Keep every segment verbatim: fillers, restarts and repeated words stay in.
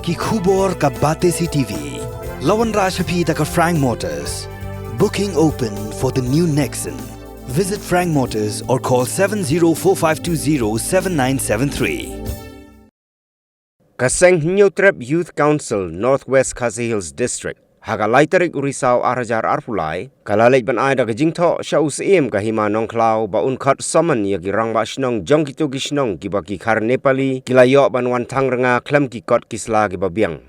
Ki khubor ka Batesi T V. La wanrah sha phi da ka Frank Motors. Booking open for the new Nexon. Visit Frank Motors or call seven zero four five two zero seven nine seven three. Ka seng Hynñiewtrep Youth Council North West Khasi Hills District ha ka lai tarik u Risaw ar hajar arphew lai ka la leit ban ai da ka jingthoh sha u Syiem ka Hima Nongkhlaw ba un khot summon ïa ki rangbah shnong jong kito ki shnong kiba ki khar Nepali ki la ïoh ban wan thang rnga khlem ki kot ki sla kiba biang.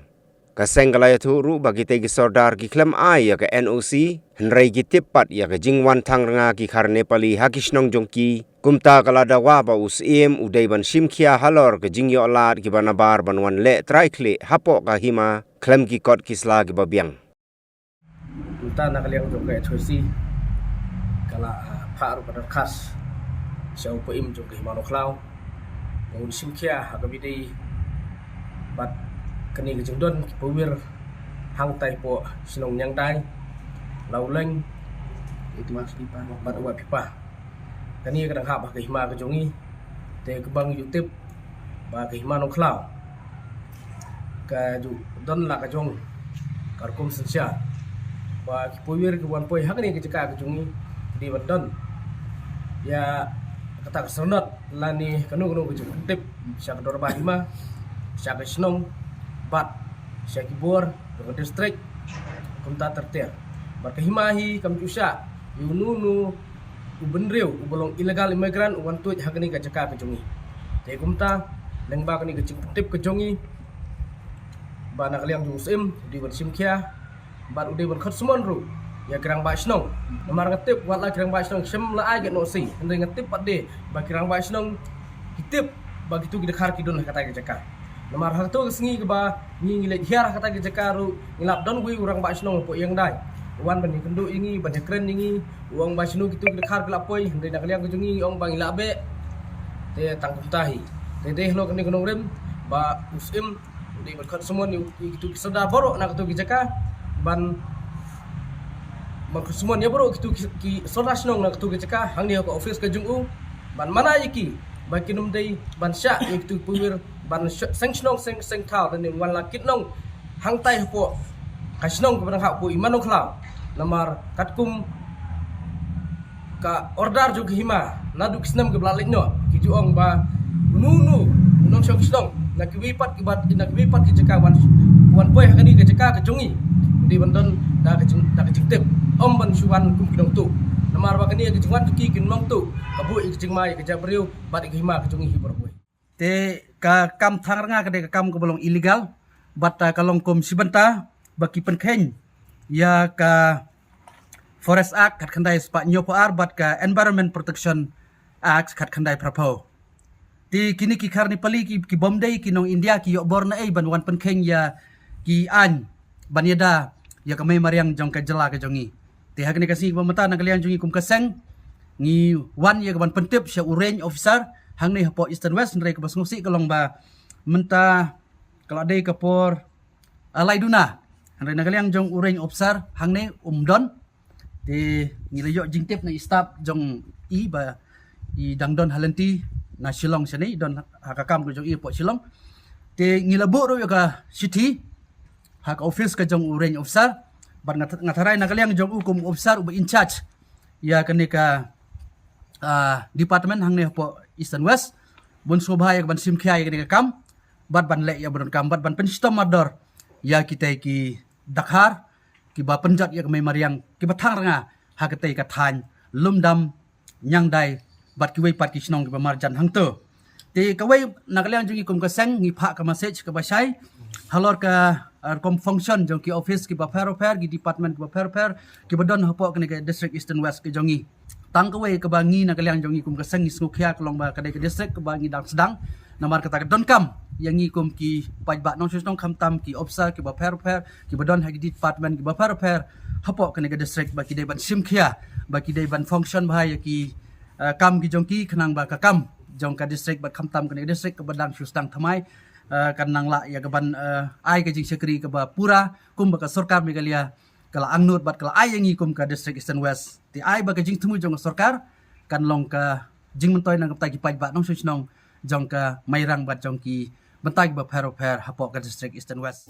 Ka seng ka la ïathuh ruh ba kitei ki sordar ki khlem ai ïa ka N O C, hynrei ki tip pat ïa ka jingwan thang rnga ki khar Nepali ha ki shnong jong ki. Kumta ka la dawa ba u Syiem u dei ban shim khia halor ka jingïoh lad kiba nabar ban wan leh trai khlieh hapoh ka hima khlem ki kot ki sla kiba biang. Kumta na ka liang jong ka H Y C ka la, ah, phah ruh ka darkhas sha u Syiem jong ka Hima Nongkhlaw ba un shim khia ha kaba ïadei bad kane ka jingdon ki pawir hangtai hapoh shnong Niangdai, Lawleng bad Wahpipa. Kane ka dang hap ha ka hima ka jong ngi. Te kaba ngi ju tip ba ka Hima Nongkhlaw ka ju don la ka jong ka rukom synshar ba ki pawir ki wan poi ha kane ka jaka ka jong ngi ki dei ban don ïa kata ka syrnod lane kano kano ka jingpyntip sha ka dorbar hima, sha ka shnong bad sha ki bor jong ka district. Kumta ter ter bad ka hima hi kam ju shah ïa uno uno u bynriew uba long illegal immigrant u wan tuid ha kane ka jaka ka jong ngi. Te kumta lyngba kane ka jingpyntip ka jong ngi ba na ka liang jong u Syiem u dei ban shim khia bad u dei ban khot summon ruh ïa ki rangbah shnong. Namar nga tip wat la ki rangbah shnong shem la ai ka N O C, hynrei nga tip pat de ba ki rangbah shnong ki tip ba kito ki dkhar ki don ha kata ka jaka. Namar ha kato ka sngi kaba ngi ngi leit hiar ha kata ka jaka ruh ngi la don uwei u rangbah shnong hapoh Niangdai. U wan ban ïakynduh ïa ngi, ban ïakren ïa ngi, u ong ba shano kito ki dkhar ki la poi, hynrei na ka liang ka jong ngi ngi ong ba ngi la beh. Te tang kumta hi. Te dei halor kane ka nongrim ba u Syiem u dei ban khot summon ïa kito ki sordar baroh na kato ki jaka ban, ban khot summon ïa baroh kito ki, ki sordar shnong na kato ki jaka hangne ha ka office ka jong u ban mana ïa ki ba kin ym dei ban shah ïa kito ki pawir ban sh-, seng shnong seng, seng thaw lane wan la kit nong hangtai hapoh ka shnong kaba dang hap hapoh Hima Nongkhlaw. Namar katkum ka order jong ka hima naduh ki snem kiba la leit noh ki ju ong ba uno uno u nongshong shnong na kiwei pat kiba, na kiwei pat ki jaka wan, wan poi ha kane ka jaka ka jong ngi u dei ban don da ka jing, da ka jingtip, ym ban shu wan kum ki nongtuh. Namar ba kane ka jingwan jong ki ki nongtuh ka buh ïa ka jingma ïa ka jaitbynriew bad ïa ka hima ka jong ngi hi baroh. Te ka kam thang rnga ka dei ka kam kaba long illegal bad, ah, ka long kum shi bynta ba ki pynkheiñ ïa ka Forest Act khatkhyndai spah hynñiewphew ar bad ka Environment Protection Act khatkhyndai phraphew. Te kine ki khar Nepali ki, ki bym dei ki nong India ki ïoh bor naei ban wan pynkheiñ ïa ki aiñ ban ïada ïa ka mei mariang jong ka jylla ka jong ngi. Te ha kane ka sngi kaba mynta na ka liang jong ngi kum ka seng ngi wan ïa ka ban pyntip sha u range officer hangne hapoh Eastern West, hynrei kaba sngewsih ka long ba mynta ka la dei ka por, ah, lai duna. Hynrei na ka liang jong u range officer hangne um don. Te ngi la ïoh jingtip na i staff jong i ba i dang don ha lynti na Shillong shane, i don ha ka kam ka jong i hapoh Shillong. Te ngi la buh ruh ïa ka shithi ha ka office ka jong u range officer bad nga, nga tharai na ka liang jong u kum officer uba in charge ïa kane ka, ah, department hangne hapoh Eastern West, bun sngewbha ïa ka ban shim khia ïa kane ka kam bad ban leh ïa ba donkam bad ban pynshitom mardor ïa kitei ki dkhar kiba pynjot ïa ka mei mariang kiba thang rnga ha katei ka thaiñ Lumdam, Niangdai bad kiwei pat ki shnong kiba marjan hangto. Te kawei na ka liang jong ngi kum ka seng ngi phah ka message kaba shai halor ka, ah, rukom function jong ki office kiba pher bapher, ki department kiba pher bapher kiba don hapoh kane ka district Eastern West ka jong ngi. Tang kawei kaba ngi na ka liang jong ngi kum ka seng ngi sngewkhia ka long ba ka dei ka district kaba ngi dang sdang. Namar kata ka donkam ïa ngi kum ki paidbah nongshong shnong khamtam ki officer kiba pher bapher kiba don ha ki department kiba pher bapher hapoh kane ka district ba ki dei ban shim khia, ba ki dei ban function bha ïa ki, eh, kam ki jong ki khnang ba ka kam jong ka district bad khamtam kane ka district kaba dang shu sdang thymmai, eh, kan nang lah ïa ka ban, eh, ai ka jingshakri kaba pura kumba ka sorkar Meghalaya ka la angnud bad ka la ai ïa ngi kum ka district Eastern West. Te ai ba ka jingthmu jong ka sorkar kan long ka jingmyntoi na ka bynta ki paidbah nongshong shnong jong ka Mairang bad jong ki bynta kiba pher bapher hapoh ka District Eastern West.